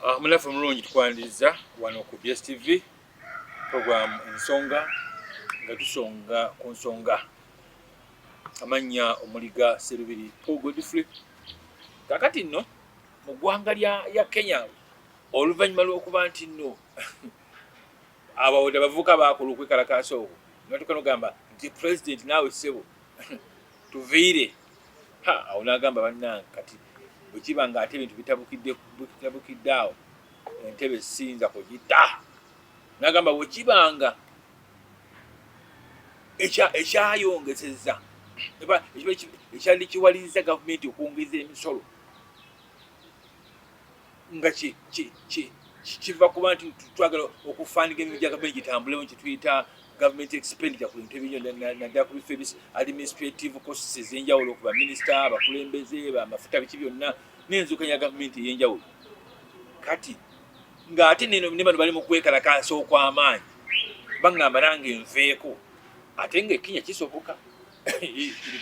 Munaffe omulungi, tukwaniriza wano ku BSTV, program Ensonga, nga tusonga ku nsonga. Amannya Omuliga Serubiri Paul Godfrey. Kakati nno mu ggwanga lya Kenya, oluvannyuma lw'okuba nti nno abawodde abavubuka bakola okwekalakaasa okwo, nibatuuka nogamba nti, "President, naawe ssebo tuviire." Ha, awo n'agamba, "Bannange, kati bwe kiba nga ate ebintu bitabukidde awo, entebe siyinza kugita." N'agamba bwe kibanga ekyayongezeza ekyali kiwaliriza gavumenti okwongeza emisolo nga kiva kuba nti twagala okufundinga emirimu gya gavumenti gitambulemu, kyetuyita government expenditure, ku bintu ebinyo, naddala ku bifo ebis administrative costs ez'enjawulo ku baminisita, abakulembeze, bamafuta, biki byonna, n'enzukanya ya gavumenti ey'enjawulo. Kati ng'ate neno ne bano bali mu kwekalakaasa okw'amaanyi, baŋŋamba nange nveeko. Ate nga ekenya kisoboka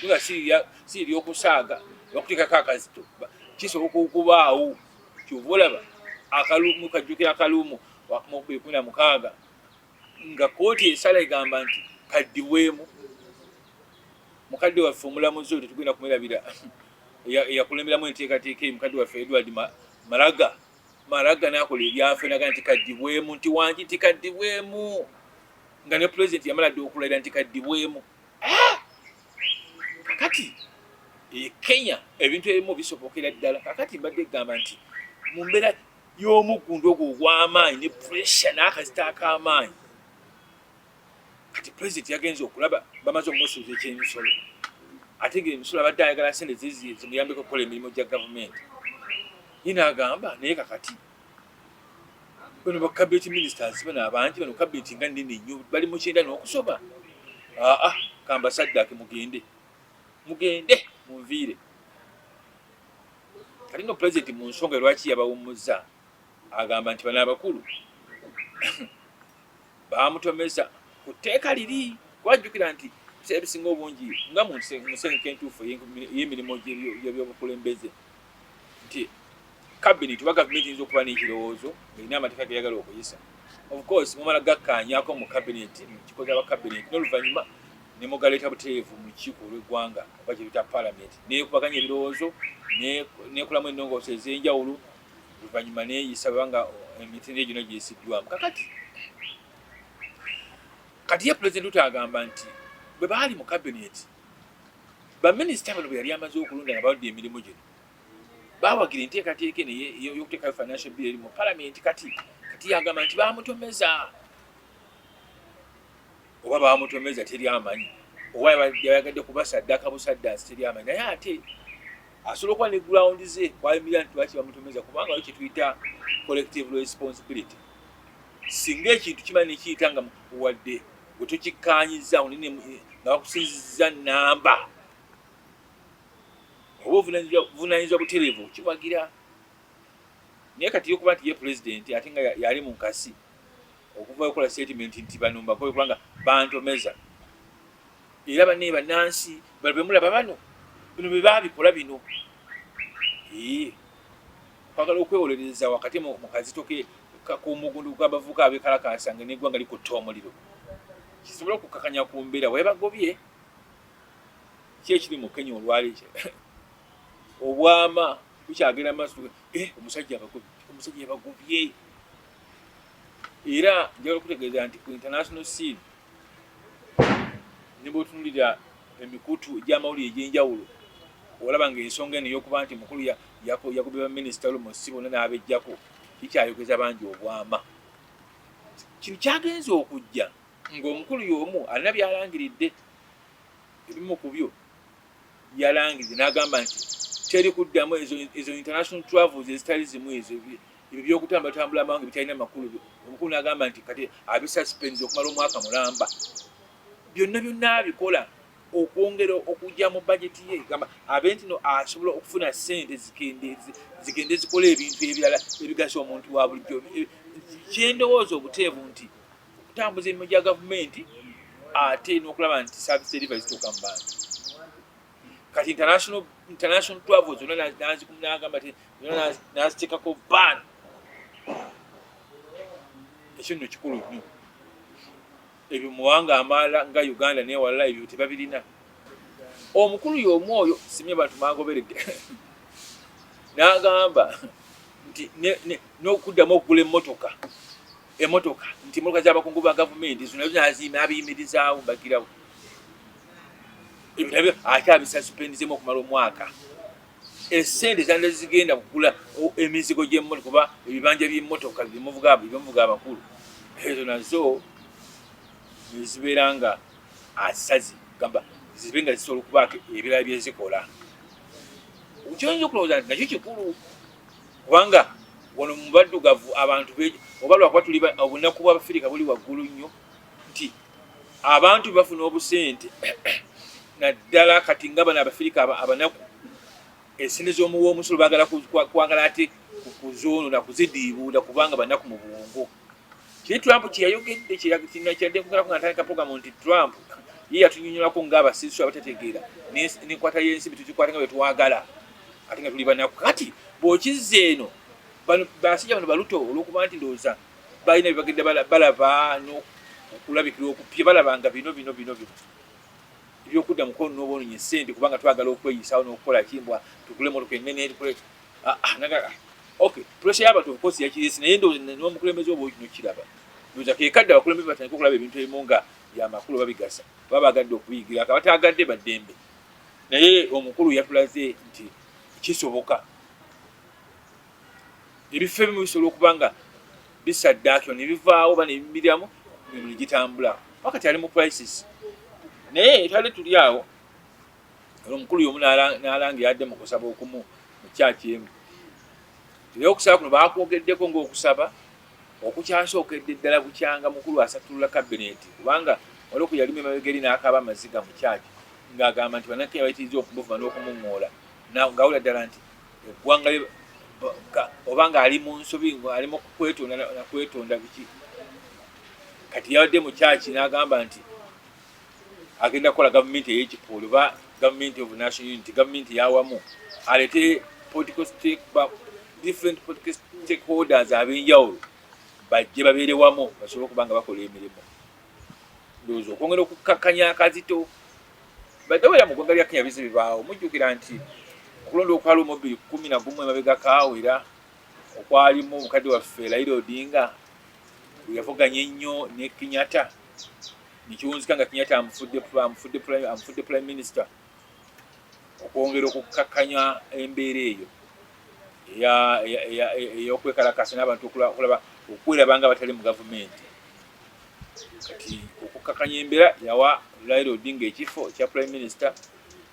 nga si eryokusaaga bakuteekako akazito, kisoboka okubaawo. Kyova olaba akalumu kajjukira akalumu mu 2016 nga kooti esala egamba nti kaddibwemu. Mukadde waffe omulamuzi oyo tetugenda kumwerabira, eyakulemberamu enteekateeka eyo, mukadde waffe Edward Maraga. Maraga n'akola ebyafe, naga nti kaddibwemu, nti wangi, nti kaddibwemu, nga ne pulezidenti yamala dde okulayira nti kaddibwemu. Ah! Kakati e Kenya ebintu ebimu bisobokera ddala. Kakati mbadde egamba nti mu mbeera y'omuggundu ogwo ogw'amaanyi ne pressure n'akazito ak'amaanyi, kati pulezidenti yagenze okulaba bamaze okumusuuza ekyemisolo, ate nga emisolo abadde ayagala sente zizi zimuyambeko okukola emirimu gya gavumenti. Ye n'agamba, "Naye kakati bano ba cabinet ministers bano abangi, bano cabinet nga nnene nnyo, bali mu 90 n'okusoba. Aa, kambasaddaake, mugende, mugende munviire." Kati no pulezidenti mu nsonga lwaki yabawummuza, agamba nti bano abakulu bamutomeza ku tteeka liri. Kwajjukira nti ebiseera ebisinga obungi nga mu nsengeka entuufu ey'emirimu gy'ebyobukulembeze nti cabinet oba gavumenti eyinza okuba n'ekirowoozo ng'erina amateeka geyagala okuyisa. Of course mumala gakkaanyako mu cabinet, mu kikozi aba cabinet, n'oluvannyuma ne mugaleeta butereevu mu lukiiko olw'eggwanga oba kye bita parliament, neekubaganya ebirowoozo, nekolamu ennongooso ez'enjawulo, oluvannyuma neeyisa banga emitendera gyonna giyisiddwamu. Kakati kati ye Pulezidenti Ruto agamba nti bwe baali mu cabinet, baminisita bano bwe yali amaze okulonda nga baludde emirimu gino, bawagira enteekateeka eno ey'okuteekayo financial bill eri mu palamenti. Kati yagamba nti bamutomeza, oba bamutomeza teri amanyi, oba yayagadde kubasaddaka busaddaasi, teri amanyi. Naye ate asobola okuba ne ground ze kwayimirira nti lwaki bamutomeza, kubanga yo kyetuyita collective responsibility. Singa ekintu kiba nekiyita nga wadde gwe tokikkaanyiza nga bakusinziza namba, oba obuvunanyizibwa butereevu kiwagira. Naye kati yokuba nti ye pulezidenti ate nga yali mu nkasi okuva okukola statement nti bano mbakobe kubanga bantomeza, era banne bannansi bano bemulaba bano, bino bwe baabikola bino. Ee, kwagala okwewolereza wakati mu kazito k'omugundu gw'abavubuka abeekalakaasa nga n'eggwanga likutta omuliro, kisobole okukakanya ku mbeera webagobye. Ki ekiri mu Kenya olwaleero? Obwama bukyagenda maaso. Omusajja abagobye, omusajja yabagobye. Era njagala okutegeeza nti ku international scene, ne bw'otunuulira emikutu egy'amawulire egy'enjawulo, olaba ng'ensonga eno ey'okuba nti mukulu yagobye baminisita almost bonna n'abeggyako kikyayogeza bangi obwama. Kino kyagenze okujja ng'omukulu y'omu alina by'alangiridde. Ebimu ku byo yalangiridde n'agamba nti teri kuddamu ezo international travels ezitali zimu, ezo ebyo byokutambulatambula amawanga ebitalina makulu. Omukulu n'agamba nti kati abisuspends okumala omwaka mulamba. Byonna byonna abikola okwongera okujja mu bajeti ye, gamba abe nti no asobola okufuna ssente zigende zikola ebintu ebirala ebigasa omuntu wa bulijjo. Kyendowooza obuteevu nti okutambuza emirimu gya gavumenti ate n'okulaba nti service delivery zituuka mu bantu. Kati international travels zonna n'agamba ti zonna n'aziteekako ban. Ekyo nno kikulu nnyo. Ebyo mu mawanga amalala nga Uganda n'ewalala ebyo tebabirina. Omukulu y'omu oyo simye bantu mwagoberedde n'agamba nti n'okuddamu okugula emmotoka emmotoka nti emmotoka z'abakungu ba gavumenti zino nazo n'abiyimirizaawo mbagirawo ebyo nabyo ate abisasupendizemu okumala omwaka. Esente zandibadde zigenda kugula emizigo gy'emmotoka oba ebibanja by'emmotoka byemuvuga byemuvuga abakulu ezo nazo nezibeera nga asazi gamba zibe nga zisobola okubaako ebirala byezikola. Kyoyinza okulowooza nti nakyo kikulu kubanga wano mu baddugavu abantu oba lwakuba tuli obunaku bw'Abafirika buli waggulu nnyo nti abantu bafuna obusente naddala kati nga bano Abafirika abanaku esente z'omuwa omusolo baagala kwagala ate kuzoonona kuzidiibuuda kubanga banaku mu bwongo. Kiri Trump kyeyayogedde kyeyadde nkugerako nga ntandika programu nti Trump ye yatunyonyolako ng'abasiisu abatategeera n'enkwata y'ensimbi tugikwata nga bwe twagala ate nga tuli banaku. Kati bw'okizza eno bano basajja bano baluto olw'okuba nti ndowooza balina bye bagenda balaba n'okulabikira okupya balaba nga bino bino bino bino ebyokudda mu kwonona obwononyi essente kubanga twagala okweyisaawo n'okukola kimbwa tugule emotoka ennene tukole ah, ah, ah, okay pressure y'abantu of course yakirese naye ndowooza n'omukulembeze oba okino kiraba ndowooza kekadde abakulembeze batandika okulaba ebintu ebimu nga byamakulu oba bigasa baba bagadde okubiyigirako abataagadde baddembe naye omukulu yatulaze nti kisoboka Ebifo ebimu bisobola okuba nga bisaddaakirwa ne bivaawo oba ne bibiramu emirimu ne gitambula paka kyali mu crisis. Naye twali tuli awo omukulu y'omu n'alanga yadde mu kusaba okumu mu kyaki emu. Era okusaba kuno baakwogeddeko ng'okusaba okukyasookedde ddala bukyanga mukulu asattulula kabineti kubanga waliwo ku yalimu emabega eri n'akaaba amaziga mu kyaki ng'agamba nti bannakenya bayitirizza okumuvuma n'okumuŋŋoola ng'awulira ddala nti eggwanga lye oba ng'ali mu nsobi ali mu kwetonda nakwetonda biki kati yabadde mu kyaki n'agamba nti agenda kukola gavumenti ey'ekipooli oba gavumenti of national unity gavumenti eyawamu aleete political stake different political stakeholders ab'enjawulo bajje babeere wamu basobole okuba nga bakola emirimu ndowooza okwongera okukkakkanya akazito. Badde era mu ggwanga lya Kenya bize bibaawo. Mujjukira nti okulonda okwaliwo mu 2011 emabegako awo era okwalimu mukadde waffe Raila Odinga bwe yavuganya ennyo ne Kenyatta ne kiwunzika nga Kenyatta amufudde prime minister okwongera okukkakkanya embeera eyo ey'okwekalakaasa n'abantu okulaba okweraba nga batali mu gavumenti. Kati okukkakanya embeera yawa Raila Odinga ekifo ekya prime minister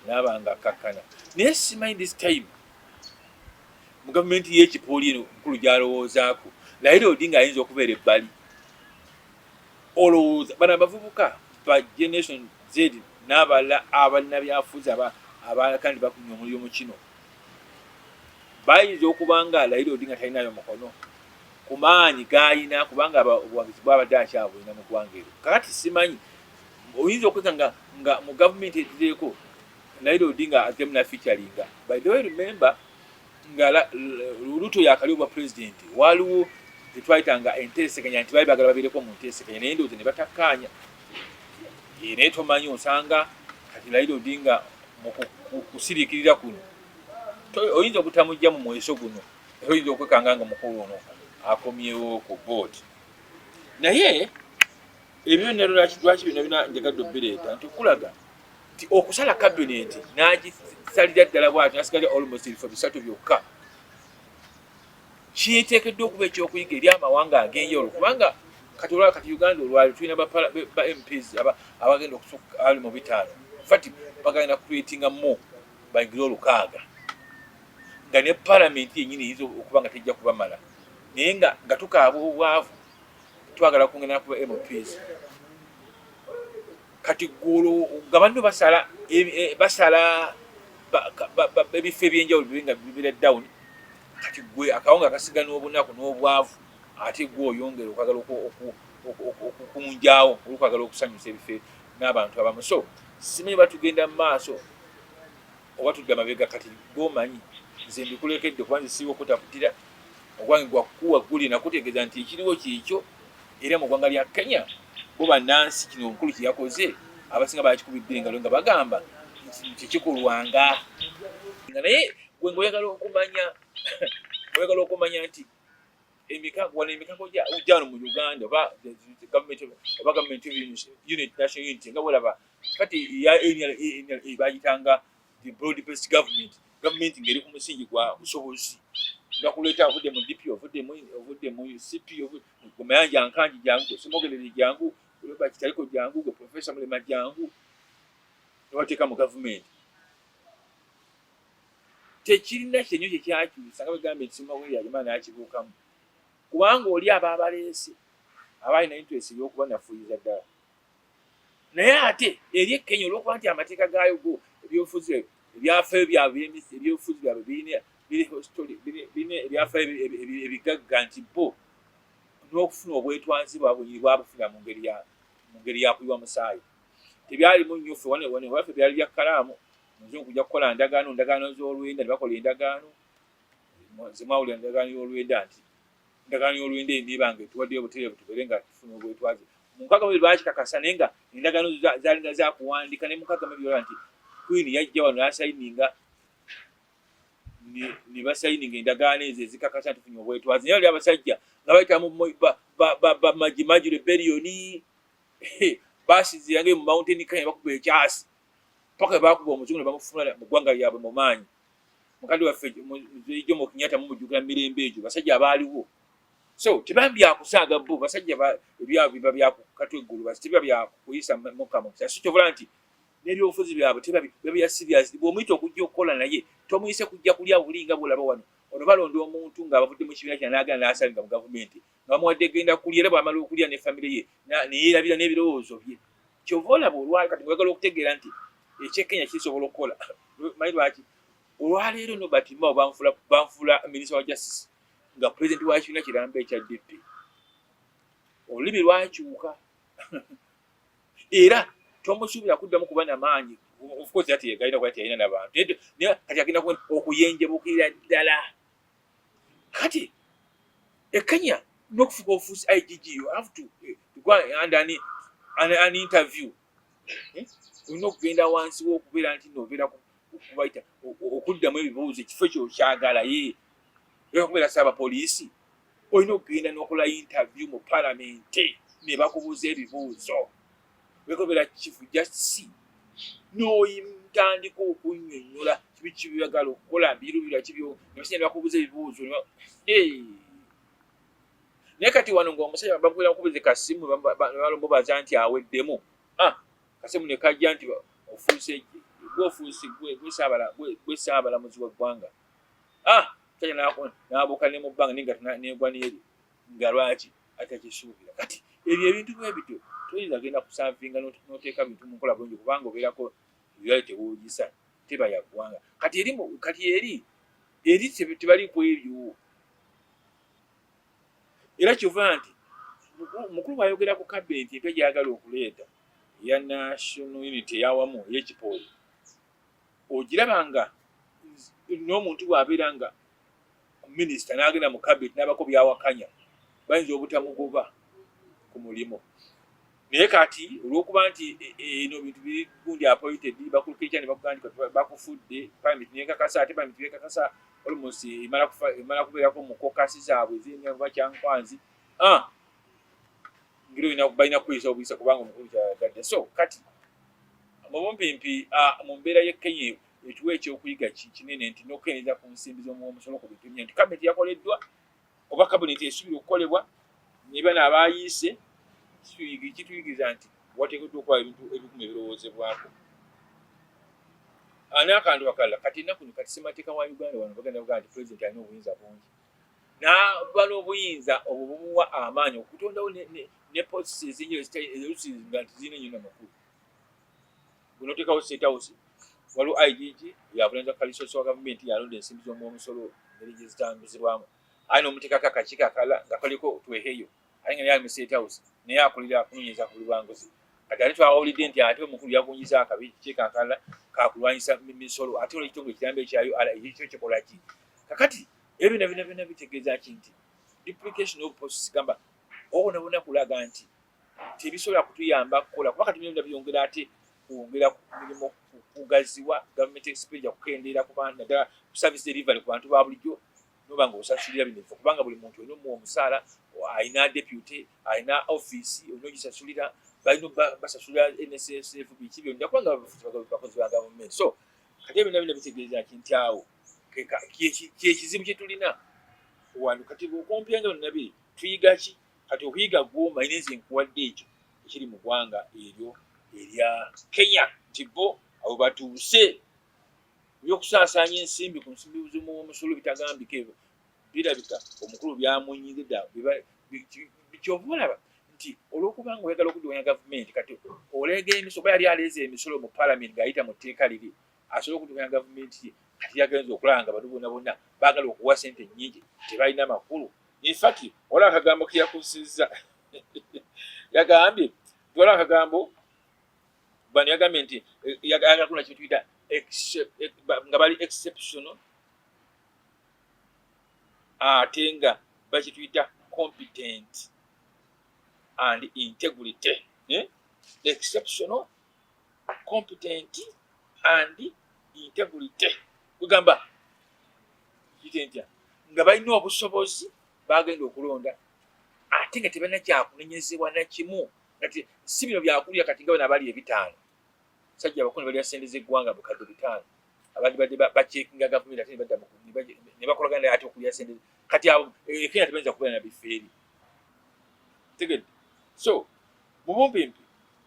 naaba nga akkakkana naye simanyi this time mu gavumenti y'ekipooli eno mukulu gy'alowoozaako Raila Odinga ayinza okubeera ebbali. Olowooza bano abavubuka ba generation Z n'abalala abannabyafuzi abalaka nti bakunya omuliro mu kino bayinza okuba nga Raila Odinga talinayo mukono ku maanyi g'alina kubanga obuwagizi bwabadde akyabulina mu ggwanga eryo. Kakati simanyi oyinza okweka nga nga mu gavumenti edireeko Raila Odinga azzemu nafeaturinga. By the way remember nga Ruto yakali obwa pulezidenti waliwo tetwayitanga enteeseganya nti baali bagala babeereko mu nteeseganya naye ndowooza ne batakkaanya. Naye tomanyi osanga kati Raila Odinga mu kusiriikirira kuno oyinza obutamujja mu mweso guno. Oyinza okwekanga nga mukulu ono akomyewo ku board. Naye ebyo byonna lwaki byonna byonna njagadde obireeta nti okulaga nti okusala kabineti n'agisalira ddala bw'atyo n'asigalira almost ebifo bisatu byokka kiteekeddwa okuba ekyokuyiga eri amawanga ag'enjawulo kubanga kati olwa kati Uganda olwali tulina ba MPs abagenda okusukka ali mu bitaano fati bagenda creatinga more bayingire olukaaga nga ne palamenti yennyini eyinza okuba nga tejja kubamala naye nga nga tukaaba obwavu twagala kwongera kuba MPs kati golo nga banno basala e, basala ebifo ebyenjawulo bibe nga bibeera down kati gwe akawunga akasiga n'obunaku n'obwavu ate gwe oyongera okwagala okukunjaawo olwokwagala okusanyusa ebifo n'abantu abamu so simanyi batugenda mu maaso oba tudda mabega kati gwomanyi nze mbikulekedde kuba nze siba okutaputira ogwange gwakukuwa guli nakutegeeza nti ekiriwo kyekyo. Era mu ggwanga lya Kenya bo bannansi kino omukulu kye yakoze abasinga bakikubidde engalo nga bagamba nti tekikolwanga. Nga naye gwe ng'oyagala okumanya oyagala okumanya nti emikago wano emikago gya wano mu Uganda oba gavumenti oba gavumenti unit national unity nga bwolaba kati ya NRA bagitanga the broad based government, gavumenti ng'eri ku musingi gwa busobozi nga kuleeta ovudde mu DP, ovudde mu CP, gwe Mayanja Nkangi jangu, gwe Ssemogerere jangu, Bakitaliko jangu, gwe Profesa Mulema jangu, nebateeka mu gavumenti. Tekirina kyenyo kyekyakyusa nga bwegambye nti Ssemogerere yalima n'akibuukamu, kubanga oli aba abaleese aba alina interest ey'okubanafuyiza ddala. Naye ate eri e Kenya, olwokuba nti amateeka gaayo go ebyobufuzi ebyafaayo byabwe, ebyobufuzi byabwe birina ebyafaayo ebigagga nti bo n'okufuna obwetwazi bwabwe bwabufuna mu ngeri ya kuyiwa musaayi. Tebyalimu nnyo ffe wane waffe byali bya kkalaamu. Muzungu kujja kukola ndagaano z'olwenda ne bakola endagaano zemwawulira, endagaano y'olwenda, nti endagaano y'olwenda endiibanga etuwaddeyo obutereevu tubeere nga tufuna obwetwazi mu 62. Bakikakasa, naye nga endagaano zalinga zakuwandika ne 62 nti Queen yajja wano n'asayininga ne basayininga endagaano ezo ezikakasa nti tufunye obwetwazi. Naye bali abasajja nga bayita mu Maji Maji rebellion, basinziira nga mu Mountain Kenya bakuba ekyasi paka bakuba omuzungu ne bamufuna mu ggwanga lyabwe mu maanyi. Mukadde waffe Jomo Kenyatta mumujjukira mu mirembe egyo, basajja abaaliwo. So tebambi byakusaaga bo basajja ebyabwe biba byakukatwa eggulu, tebiba byakuyisa mukama. So kyovula nti n'ebyobufuzi byabwe teba biba bya serious. Bw'omuyita okujja okukola naye, tomuyise kujja kulya buli nga bwolaba wano. Ono balonda omuntu ng'abavudde mu kibiina kya n'agenda n'asalinga mu gavumenti nga bamuwadde genda kulya, era bw'amala okulya ne famire ye neyerabira n'ebirowoozo bye. Kyova olaba olwali kati oyagala okutegeera nti ekyekenya kisobola okukola. Manyi lwaki olwaleero Norbert Mao banfuula minisita wa justice nga pulezidenti wa kibiina kiramba ekya DP? Olulimi lwakyuka era tomusuubira kuddamu kuba namaanyi. Of course ati yegalina kuba teyalina nabantu, naye kati agenda okuyenjebukirira ddala. Kati e Kenya n'okufuka ofuusi IGG, you have to go and an interview, eh? Olina okugenda wansi w'okubeera nti nobeera kubayita okuddamu ebibuuzo ekifo ekyo okyagala ye okubeera saabapoliisi, olina okugenda n'okola interview mu palamenti ne bakubuuza ebibuuzo. Wekobera chief justice n'oyitandika okunnyonnyola kibi kibyagala okukola birubirwa kibyo nebasajja ne bakubuuza ebibuuzo. Naye kati wano ng'omusajja bakubeera mukubize kasimu nebamubaza nti aweddemu, ah, kasimu ne kajja nti ofuuse gwe ofuuse gwe ssaabalamuzi w'eggwanga. Ah, musajja n'abuuka ne mu bbanga naye nga negwa n'eri nga lwaki atakisuubira. Kati ebyo ebintu bwe bityo toyinza genda kusavinga n'oteeka bintu mu nkola bulungi kubanga obeerako ebirale tewuugisa teba ya ggwanga. Kati eri kati eri tebali ku ebyo. Era kyova nti mukulu bw'ayogera ku kabineti empya gy'ayagala okuleeta eya national unity eyawamu ey'ekipooli, ogiraba nga n'omuntu bw'abeera nga minisita n'agenda mu kabineti n'abako byawakanya, bayinza obutamugoba ku mulimu. Naye kati olw'okuba nti eno bintu biri gundi appointed bakulukirikya ne bakugamba nti bakufudde, parliament nekakasa, ate parliament bekakasa almost emala kubeerako mu caucus zaabwe ez'ennyamba Kyankwanzi, ah, ngeri olina balina kuyisa obuyisa kubanga omukulu kyayagadde. So kati mu bumpimpi, ah, mu mbeera y'e Kenya etuwa ekyokuyiga kinene nti n'okukendeeza ku nsimbi z'omuwa omusolo ku bintu ebinene nti kabineti yakoleddwa oba kabineti esuubira okukolebwa ne bano abayiise kituyigiriza nti wateekeddwa okuba ebintu ebikumi ebirowoozebwako. N'akantu akalala, kati ennaku no kati ssemateeka wa Uganda wano bagenda kugamba nti pulezidenti alina obuyinza bungi n'aba n'obuyinza obwo bumuwa amaanyi okutondawo ne posts ezinjiro oluusi nga nti zirina nnyo namakulu. Gunoteekawo State House, waliwo IGG yavunaanyizibwa kalisoso wa gavumenti, yalonda ensimbi z'omuwa omusolo engeri gye zitambuzibwamu, aye n'omuteekako akakiiko akalala nga kaliko Tweheyo, ate nga naye ali mu State House, naye akulira kunoonyereza ku buli bwanguzi. Kati ate twawulidde nti ate omukulu yagunjiza akabi kiiko akalala kakulwanyisa misolo, ate olwo ekitongole kiramba ekya URA ekyo kikola ki? Kakati ebyo byonna byonna byonna bitegeeza ki? Nti duplication of posts, gamba Obona kulaga nti tebisobola kutuyamba kukola, kuba kati byonna byongera ate kwongera ku mirimu, kugaziwa government expenditure, kukendeera ku bantu, naddala ku service delivery ku bantu ba bulijjo. Noba nga osasulira bino ebifo, kubanga buli muntu olina omuwa omusaala, alina deputy, alina office, olina ogisasulira, balina basasulira NSSF, biki byonna, kubanga bakozi ba gavumenti. So kati ebyo byonna bitegeeza ki? Nti awo kyekizibu kye tulina wano kati. Bw'okompyanga byonna biri, tuyiga ki kati? Okuyiga gw'omanyi, nze nkuwadde ekyo ekiri mu ggwanga eryo erya Kenya, nti bo abo batuuse ebyokusaasaanya ensimbi ku nsimbi z'omusolo bitagambika. Ebyo birabika omukulu byamunyigidda. Kyova olaba nti olw'okubanga oyagala okuddukanya gavumenti, kati oleega emisolo, oba yali aleeze emisolo mu palamenti ng'ayita mu tteeka liri asobole okuddukanya gavumenti ye. Kati yagenza okulaba nga bano bonna bonna baagala okuwa sente nnyingi, tebalina makulu. Infact waliwo akagambo ke yakusizza, yagambye, waliwo akagambo bano yagambye nti ayagala kuna kyetuyita nga bali exceptional, ate nga bakituyita competent and integrity, eh? Exceptional, competent and integrity, kugamba kite ntya nga balina obusobozi, bagenda okulonda ate nga tebalina kyakunenyezebwa nakimu. Kati si bino byakulya kati nga bano abali 500 sajja abakulu balya sente z'eggwanga 5,000, abandi badde bacekinga gavumenti, ate nebadda ne bakolagana ate okulya sente. Kati abo e Kenya tebayinza kubeera na bifo eri tegedde. So mu bumpimpi,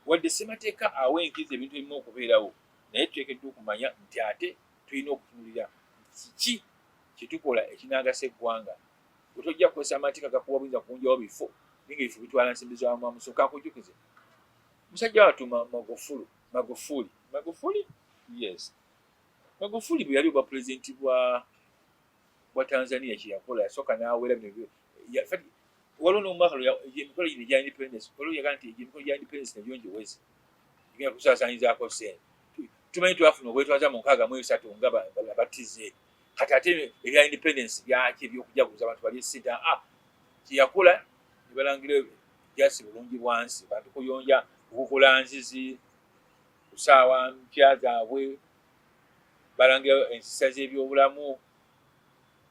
wadde ssemateeka awa enkizo ebintu ebimu okubeerawo, naye tuteekeddwa okumanya nti ate tulina okutunulira kiki kyetukola ekinaagasa eggwanga. Otojja kukozesa amateeka gakuwa buyinza kunjawo bifo, naye nga ebifo bitwala nsimbi za mwamuso. Kankujjukize musajja wattu Magufuli, Magufuli, Magufuli, yes, Magufuli bwe yali obwa pulezidenti bwa Tanzania, kyeyakola yasooka n'awera bino. Waliwo n'omwaka emikolo gino egya independence, waliwo yagaa nti emikolo gya independence nagyo ngiweze, gigenda kusaasaanyizaako ssente. Tumanyi twafuna obwetwaza mu 63 nga batize, kati ate ebya independence byaki ebyokujaguza abantu balye ssente? Ah, kyeyakola ne balangira jasi bulungi bwansi, bantu kuyonja, kukukola nzizi, kusaawa mpya zaabwe, balangira ensisa z'ebyobulamu.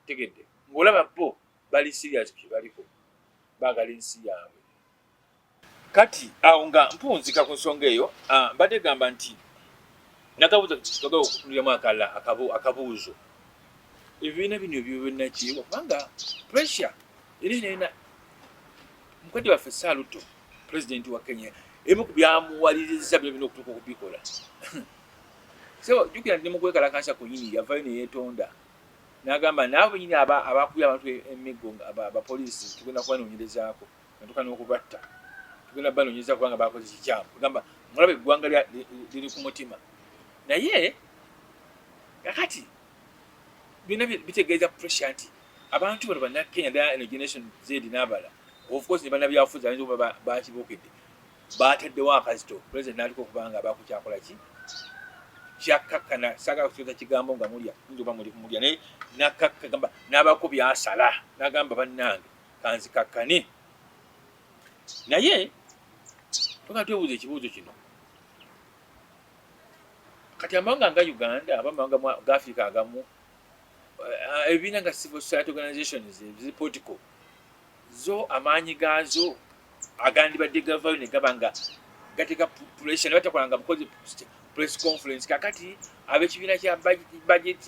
Tegedde ng'olaba bo bali serious kye baliko, baagala ensi yaabwe. Kati awo nga mpunzika ku nsonga eyo, mbadde gamba nti nakabuuzo twagala okutunuliramu akalala akabuuzo: ebibiina bino ebyobwannakyewa, kubanga pressure era erina mukadde waffe Saaluto, pulezidenti wa Kenya, emu ku byamuwaliriza bino bino okutuuka okubikola. So jjukira nti ne mu kwekalakaasa kwenyini yavayo ne yeetonda n'agamba naabo benyini abakubye abantu emiggo, abapoliisi, tugenda kubanoonyerezaako natuka n'okubatta, tugenda banoonyereza kubanga bakoze kikyamu. Kugamba mulaba eggwanga liri ku mutima, naye kakati byonna bitegeeza pressure nti abantu bano bannakenya, ddala eno Generation Z n'abala, of course ne bannabyabufuzi ayinza okuba bakibuukidde, bataddewo akazito, president n'aliko okubanga abakukyakola ki kyakkakkana. Saagala kukyusa kigambo nga mulya, yinza oba muli kumulya, naye nakakkagamba n'abako byasala n'agamba bannange kanzikakkane. Naye tuga twebuuza ekibuuzo kino kati: amawanga nga Uganda aba amawanga ga Africa agamu, ebibiina nga civil society organizations ezipolitical, zo amaanyi gaazo agandibadde gavayo ne gaba nga gateeka pressure ne batakolanga bukozi press conference. Kakati ab'ekibiina kya Budget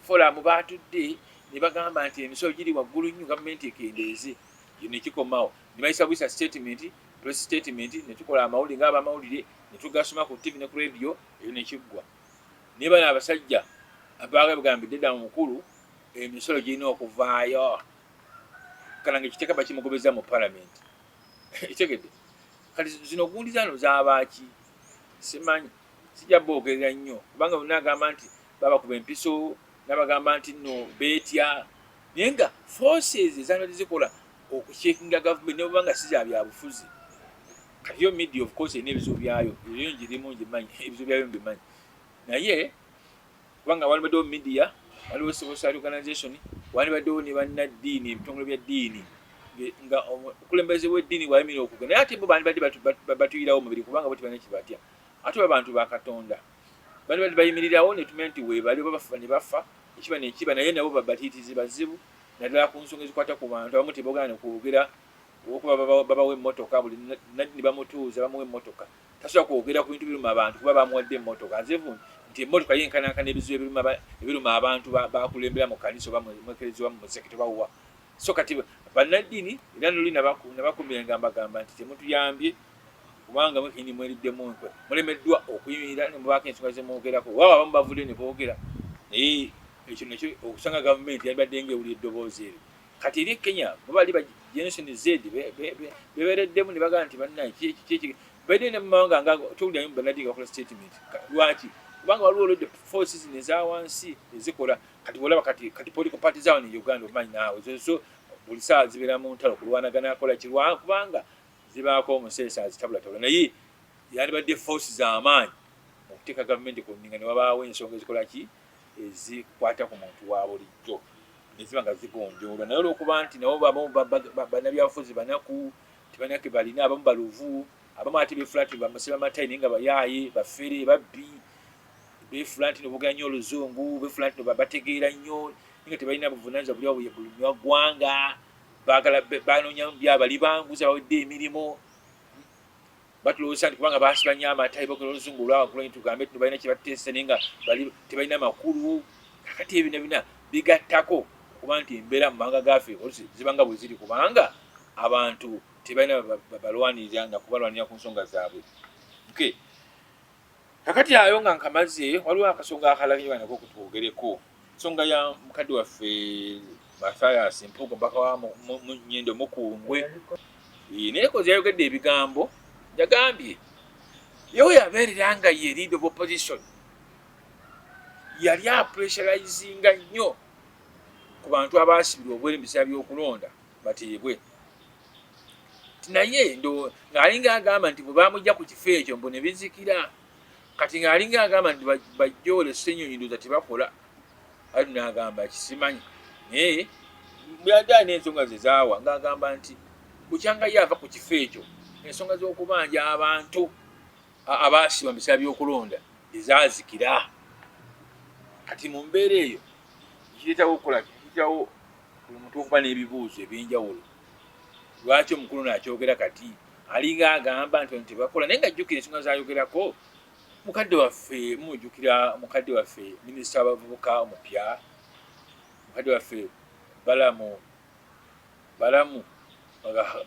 Forum baatudde ne bagamba nti emisolo giri waggulu nnyo, gavumenti ekendeeze. Nekikomawo ne bayisa buyisa statement, press statement, ne tukola amawulire ng'abamawulire ne tugasoma ku TV ne ku radio, eyo nekiggwa. Naye bano abasajja bagambidde ddala mukulu emisolo girina okuvaayo, kana nga ekiteeka bakimugobeza mu palamenti. Ekitegedde kati zino gundi zano zabaaki? Simanyi, sijja boogerera nnyo, kubanga bonna agamba nti babakuba empiso, nabagamba nti nno beetya, naye nga forces ezandibadde zikola okucekinga gavumenti ne bweba nga si za byabufuzi. Kati yo media of course erina ebizibu byayo, eyo ngirimu, ngimanyi, ebizibu byayo mbimanyi, naye kubanga wandibaddewo media, waliwo civil society organization, wandibaddewo ne bannaddiini, ebitongole bya ddiini. Nga omukulembeze w'eddiini bw'ayimirira okugenda, naye ate bo bandibadde batuyirawo mubiri, kubanga bo tebalina kibatya, ate ba bantu ba Katonda bandibadde bayimirirawo ne tumanya nti weebali, oba bafa ne bafa, ekiba nekiba. Naye nabo batiitizi bazibu, naddala ku nsonga ezikwata ku bantu. Abamu tebogana nekwogera olwokuba babawa emmotoka. Buli naddini bamutuuza, bamuwa emmotoka, tasobola kwogera ku bintu biruma abantu kuba bamuwadde emmotoka. Nzevu nti emmotoka yenkanankana ebizibu ebiruma abantu bakulembera mu kanisa oba mwekerezi oba mu muzekiti bawwa. So kati bannaddiini era noli nabakumira nga mbagamba nti temutuyambye, kubanga mwekenyini mweriddemu enkwe, mulemeddwa okuyimirira ne mubaako ensonga zemwogerako. Waawo abamu bavudde ne boogera, naye ekyo nakyo okusanga gavumenti yandibadde nga ewulira eddoboozi eryo. Kati eri e Kenya bo bali ba Generation Z bebereddemu ne bagamba nti bannaye kiki baidde ne mu mawanga nga towulirayo bannaddiini nga bakola statement. Lwaki? Kubanga waliwo olwedde forces eza wansi ezikola. Kati olaba kati political party zawo ne Uganda, omanyi naawe, zo buli saawa zibeera mu ntalo kulwanagana akola kirwa, kubanga zibaako omuseesa azitabulatabula. Naye yandibadde force z'amaanyi okuteeka gavumenti ku nninga, ne wabaawo ensonga ezikola ki, ezikwata ku muntu wa bulijjo, ne ziba nga zigonjoolwa. Naye olwokuba nti nabo bamu bannabyabufuzi banaku, tebalina ke balina, abamu baluvu, abamu ate beefula nti bamusiba matayi, naye nga bayaaye, bafere, babbi. Beefula nti nobogera nnyo oluzungu, beefula nti bategeera nnyo, naye nga tebalina buvunaanyizibwa buli bulunywa ggwanga. Baagala banoonya byabali banguzi abawedde emirimu. Batulowooza nti kubanga basiba nnyo amatayi, bogera oluzungu olwawaggulu, tugambe nti balina kye bateesa, naye nga bali tebalina makulu. Kakati ebyo byonna bigattako okuba nti embeera mu mawanga gaffe oluusi ziba nga bwe ziri, kubanga abantu tebalina balwanirira na kubalwanira ku nsonga zaabwe. Okay. Kakati ayo nga nkamaze, waliwo akasonga akalala nako kutwogereko, nsonga ya mukadde waffe Mathias Mpuuga, omubaka wa Nyendo Mukungwe. Naye kozi yayogedde ebigambo, yagambye yewe yabeerera nga ye leader of opposition, yali apressurizinga nnyo ku bantu abaasibirwa obwere mu biseera by'okulonda bateebwe. Naye ng'alinga agamba nti bwe bamujja ku kifo ekyo mbu ne bizikira. Kati ng'alinga agamba nti bajjoole Ssenyonyi ndowooza tebakola ati, n'agamba kisimanyi, naye byadde alina ensonga ze zaawa, ng'agamba nti bukyanga ye ava ku kifo ekyo, ensonga z'okubanja abantu abaasibwa mu biseera by'okulonda ezaazikira. Kati mu mbeera eyo kireetawo okukola, kireetawo buli muntu okuba n'ebibuuzo ebyenjawulo: lwaki omukulu naakyogera? Kati alinga agamba nti bano tebakola, naye nga jjukira ensonga zayogerako mukadde waffe, mumujjukira mukadde waffe minisita w'abavubuka omupya, mukadde waffe Balamu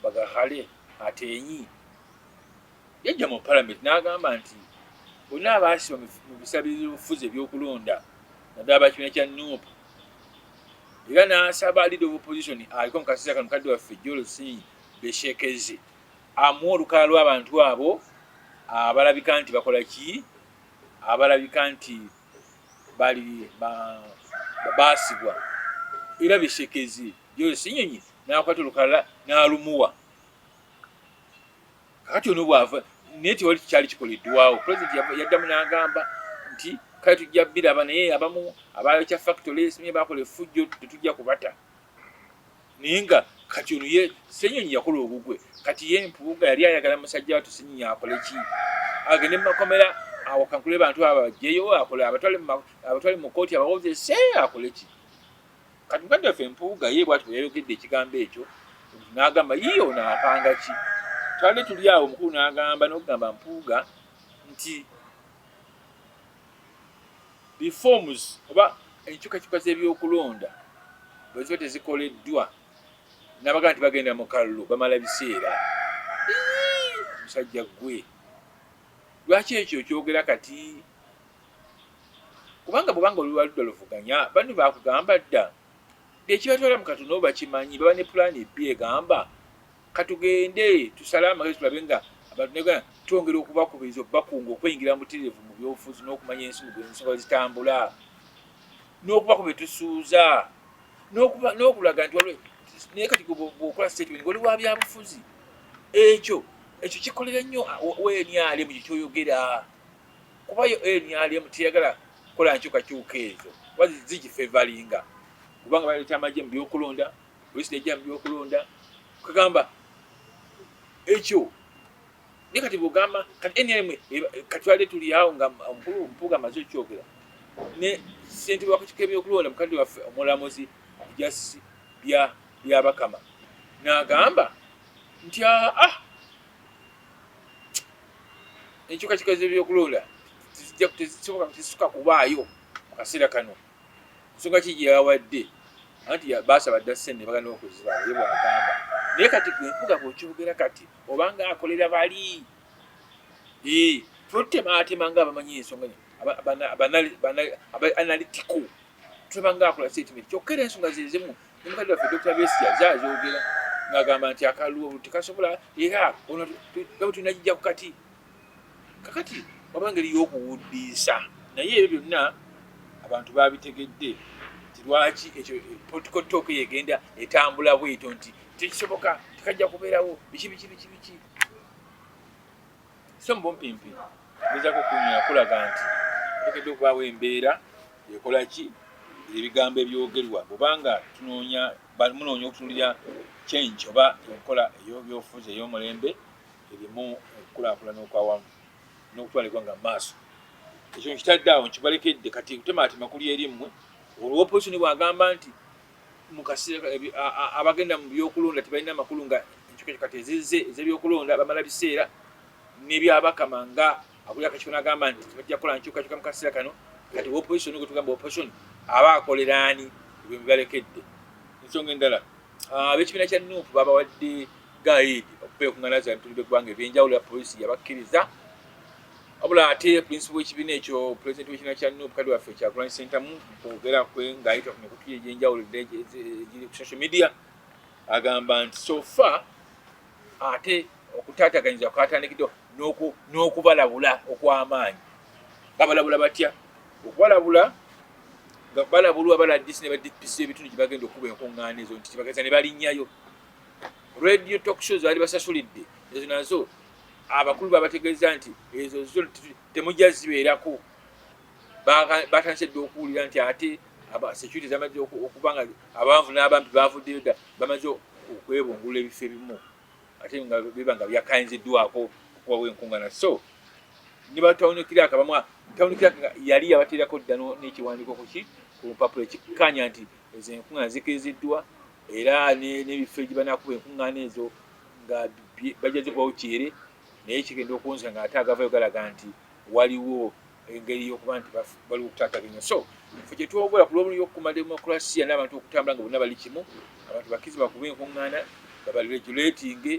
Bageine Ateenyi, yajja mu palamenti n'agamba nti bonna abaasibwa mu biseera by'obufuzi ebyokulonda, naddala bakibiina kya NUP, era n'asaba leader of opposition aliko mu kaseera kano, mukadde waffe Joel Ssenyonyi Beshekezi, amuwa olukalala lw'abantu abo abalabika nti bakola ki, abalabika nti bali baasibwa. Era Beshekezi Joel Ssenyonyi n'akwata olukalala n'alumuwa. Kakati ono bwava, naye tewali kyali kikoleddwawo. Pulezidenti yaddamu n'agamba nti kale tujja biraba, naye abamu abayokya factory simye bakola effujjo tetujja kubata. Naye nga kati ono ye Ssenyonyi yakola ogugwe. Kati ye Mpuuga yali ayagala musajja wattu Ssenyonyi akole ki? Agende mu makomera awakankule bantu abo bajjeyo, akole abatwale mu kooti abawozese, akole ki? Kati mukadde waffe Mpuuga ye bwati bwe yayogedde ekigambo ekyo, n'agamba yiye ono apanga ki. Twali tuli awo, omukulu n'agamba n'okugamba Mpuuga nti reforms oba enkyukakyuka z'ebyokulonda bwe ziba tezikoleddwa, n'abagamba nti bagenda mu kalulu bamala biseera. Musajja ggwe, lwaki ekyo okyogera kati? Kubanga bwobanga oli waludda luvuganya, banno bakugamba dda ekibatwala mu katono bakimanyi, baba ne pulaani ebbi egamba katugende tusale amagezi tulabe nga abantu negana twongera okubakubiriza, okubakunga okweyingira mu butereevu mu byobufuzi n'okumanya ensi ensonga zitambula, n'okubako be tusuuza, n'okulaga nti waliwo. Naye kati bw'okola statement ng'oli wa byabufuzi, ekyo kikolera nnyo WNRM kye kyoyogera, kuba yo NRM teyagala kukola nkyukakyuka ezo kuba zigifevalinga, kubanga baleeta amagye mu byokulonda, polisi nejja mu byokulonda. Kagamba ekyo naye kati bwogamba kati NRM katwale tuli awo nga omukulu Mpuuga amaze okyogera ne ssentebe w'akakiiko k'ebyokulonda mukadde waffe omulamuzi Justice bya Byabakama n'agamba nti aa ah, enkyukakyuka z'ebyokulonda tezisoboka tezisuka kubaayo mu kaseera kano. Nsonga ki gye yawadde? Anti baasaba dda ssente ne bagana okuziba ye bw'agamba. Naye kati gwe Mpuuga bw'okyogera kati obanga akolera bali tutemaatema nga abamanyi ensonga analytical tulaba nga akola statement kyokka era ensonga zezimu ne mukadde waffe Dr. Besigye azze azoogera ng'agamba nti akalulu tekasobola era ono tulina gijja ku kati kakati waba ngeri y'okuwuddiisa naye ebyo byonna abantu babitegedde nti lwaki ekyo political talk yegenda etambula bwetyo nti tekisoboka tekajja kubeerawo biki biki biki biki so mubumpimpi gezako kunya kulaga nti otekeddwa okubaawo embeera ekola ki ebigambo ebyogerwa bwobanga tunoonya munoonya okutunulira change oba enkola ey'obyobufuzi ey'omulembe erimu okukulaakulana okwawamu n'okutwala eggwanga mu maaso. Ekyo nkitadde awo nkibalekedde kati kutemaatema kuli eri mmwe. Olwo opposition bw'agamba nti mu kaseera abagenda mu byokulonda tebalina makulu nga enkyukakyuka tezizze ez'ebyokulonda bamala biseera n'ebyabakama nga akulira akakiiko n'agamba nti tebajja kukola nkyukakyuka mu kaseera kano kati opposition gwe tugamba opposition aba akolera ani ebyo mbibalekedde. Ensonga endala ab'ekibiina kya Nup babawadde guide okuba enkungana za bitundu by'eggwanga ebyenjawulo ya poliisi yabakkiriza wabula ate pulinsipo w'ekibiina ekyo pulezidenti w'ekibiina kya Nup kadi waffe Kyagulanyi Ssentamu mu kwogera kwe ng'ayita ku mikutu egy'enjawulo egiri ku social media agamba nti so far ate okutaataganyiza kwatandikidde n'okubalabula okw'amaanyi babalabula batya okubalabula nga balabulwa ba rdc ne ba dpc ebitundu gye bagenda okukuba enkuŋŋaana ezo nti tebageza ne balinnyayo radio talk shows baali basasulidde ezo nazo abakulu babategeeza nti ezo zo temujja zibeerako batandise dda okuwulira nti ate security zamaze okuba nga abanvu n'abampi bavuddeyo dda bamaze okwebungulula ebifo ebimu ate nga biba nga byakkaanyiziddwako okubawo enkungana so ne batawunikira akabamwa tawunikira yali yabateerako dda n'ekiwandiiko kuki ku lupapula ekikkaanya nti ezo enkungana zikiriziddwa era n'ebifo egibanakuba enkungana ezo nga bajja zikubawo kyere naye kigenda okunzika nga ate agavayo galaga nti waliwo engeri y'okuba nti waliwo okutaataganya so fe kyetwogera ku lw'obulungi okukuuma demokulasiya n'abantu okutambula nga bonna bali kimu abantu bakkirize bakube enkuŋŋaana babaregulatinge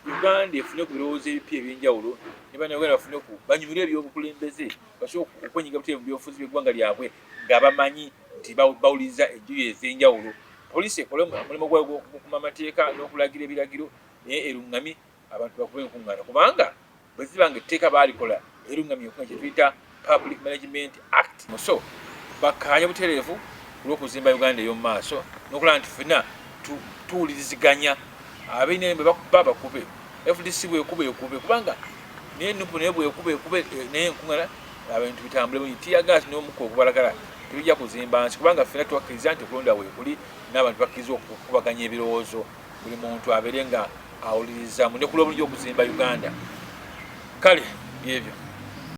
Uganda efune ku birowoozo ebipya ebyenjawulo ne bannayuganda bafune ku banyumirwe ebyobukulembeze basobole okwenyiga butereevu mu byobufuzi by'eggwanga lyabwe nga bamanyi nti bawuliriza enjuyi ez'enjawulo. Poliisi ekole omulimu gwayo gw'okukuuma amateeka n'okulagira ebiragiro naye eruŋŋamye abantu bakube enkuŋŋaana kubanga bwe ziba nga etteeka baalikola eruŋŋamye enkuŋŋaana kye tuyita Public Management Act. So bakkaanye butereevu ku lw'okuzimba Uganda ey'omu maaso n'okulaba nti ffena tuwuliriziganya abeine bwe bakuba bakube FDC bwekuba ekube kubanga naye nupu naye bwekuba ekube eh, naye enkuŋŋaana abantu bitambule mu tiyagaasi n'omukka ogubalagala tebijja kuzimba nsi kubanga ffena twakkiriza nti okulonda weekuli n'abantu bakkiriza okukubaganya ebirowoozo buli muntu abeere nga awuliriza mune ku lw'obulungi okuzimba Uganda kale byebyo.